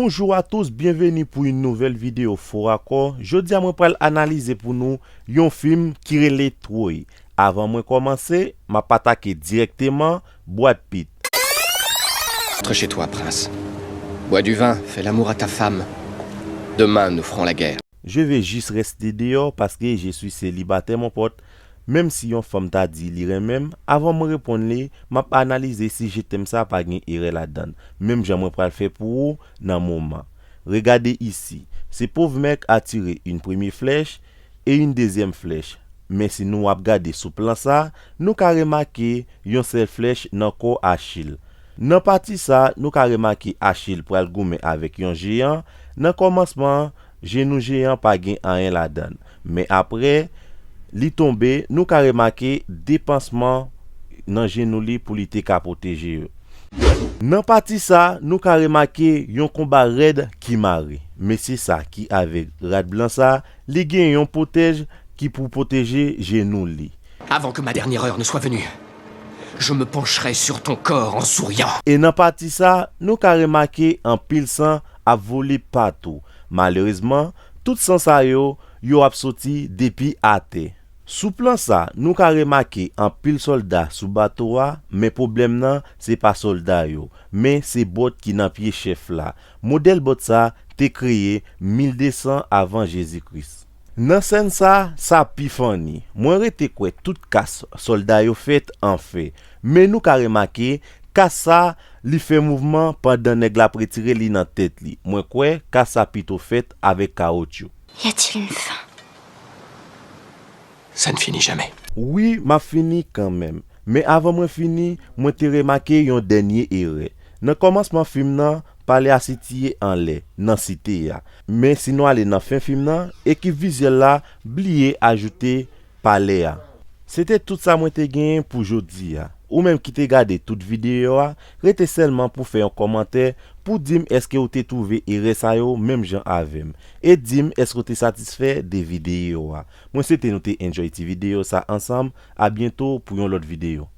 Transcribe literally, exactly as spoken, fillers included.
Bonjour à tous, bienvenue pour une nouvelle vidéo Fo Akò. Jodi a mwen pral analize pou nou yon fim ki rele Troy. Avan mwen kòmanse, m ap atake dirèkteman Brad Pitt. Rentre chez toi, prince. Bois du vin, fais l'amour à ta femme. Demain, nous ferons la guerre. Je vais juste rester dehors paske je suis célibataire, mon pote. Menm si yon fanm ta di li renmen m, avan mwen reponn li, m ap analize si je t'aime sa pa gen erè ladan l, menm jan mwen pral fè pou ou nan moman. Regardez ici, ce pauvre mec a tiré une première flèche et une deuxième flèche. Men si nou ap gade sou plan sa, nou ka remake yon sèl flèch nan kò Achil. Nan pati sa, nou ka remake Achil pral goumen avèk yon jeyan. Nan kòmansman, jenou jeyan pa gen anyen ladan l. Men apre, li tonbe, nou ka remake de pansman nan jenou li pou li te ka pwoteje yo. Nan pati sa, nou ka remake yon konba rèd ki mare. Mesye sa ki avèk rad blan sa, li gen yon pwotèj ki pou pwoteje jenou li. Avant que ma dernière heure ne soit venue, je me pencherai sur ton corps en souriant. E nan pati sa, nou ka remake anpil san ap vole patou. Malerezman, tout san sa yo, yo ap soti depi atè. Sou plan sa, nou ka remake anpil sòlda sou bato a, men pwoblèm nan, se pa sòlda yo, men se bòt ki nan pye chèf la. Modèl bòt sa te kreye mil de san avan Jezi Kris. Nan sèn sa, sa pi funny. Mwen rete kwè tout kas sòlda yo fèt an fè. Men nou ka remake, kas sa, li fè mouvman pandan nèg la ap retire li nan tèt li. Mwen kwè kas sa pito fèt avèk kawotchou. Y a-t-il une fin ? Ça ne finit jamais. Wi, m ap fini kanmenm. Men avan mwen fini, mwen te remake yon dènye erè. Nan kòmansman fim nan, palè a sitiye anlè, nan site a. Men si nou ale nan fen fim nan, ekip vizyèl la bliye ajoute palè a. Se te tout sa mwen te genyen pou jodi a. Ou menm ki te gade tout videyo a, rete sèlman pou fè yon kòmantè pou di m èske ou te twouve erè sa yo menm jan avè m. E di m èske ou te satisfè de videyo a. Mwen swete nou te enjoy ti videyo sa ansanm. A byento pou yon lòt videyo.